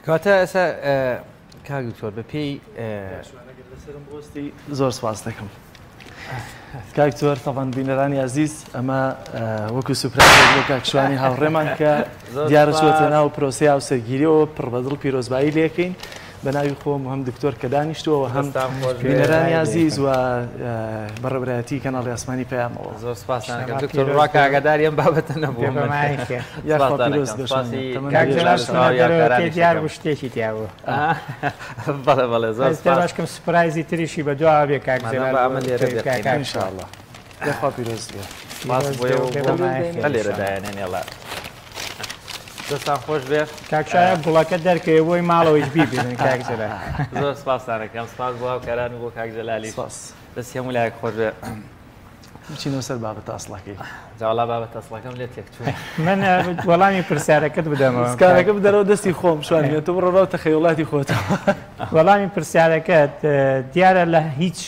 کەواتە ئێستا کاک دکتۆر بە پێی لەسەرم بۆستی زۆر سپاس دەکەم کاک تۆر. تەبەن بینەرانی ئازیز، ئەمە وەکو سوپرایزێک بۆ کاک شوانی هاوڕێمان کە دیارە چووەتە ناو پرۆسەی هاوسەرگیریەوە، پڕ بەدڵ پیرۆزبایی لێکەین بە ناوی خۆم هەم دکتۆر کە دانیشتووە، هەم بینەرانی ئازیز و بەڕێوەبەرایەتی کەناڵی ئاسمانی پەیامەوە. زۆر سپاستان دەکەم دکتۆر، ڕاکە ئاگاداری ئەم بابەتە نەبووم. یاخوا پیرۆز بێ. کاک جەلال دیار بوو شتێکی تیا بوو. بەڵێ بەڵێ، زۆر سپاس. باشکەم سوپرایزی تریشی بە دواوە بێ کاک جەلال. ئەمە لێرە بێ. إن شاء الله، یاخوا پیرۆز بێ. سپاس بۆ لێرە دایانێن. ێڵا دەستان خۆش بێ. کاک شایە گوڵەکە دەرکەوێ بۆی ماڵەوەیش بیبینن کاک جەلال. زۆر سپاستان دەکەم، سپاس بۆ هاوکاران و بۆ کاک جەلالی. سپاس. دەستی هەموو لایەک خۆش بێ. بچینەوە سەر بابەتە ئەسڵەکەی. جاوەڵا بابەتە ئەسڵەکەم لێ تێکچوو. من وەڵامی پرسیارەکەت بدەمەوە. سکارەکە بدەرەوە دەستی خۆم شوان، تۆ بڕۆ ڕاو تەخەیوڵاتی خۆتەوە. وەڵامی پرسیارەکەت دیارە لە هیچ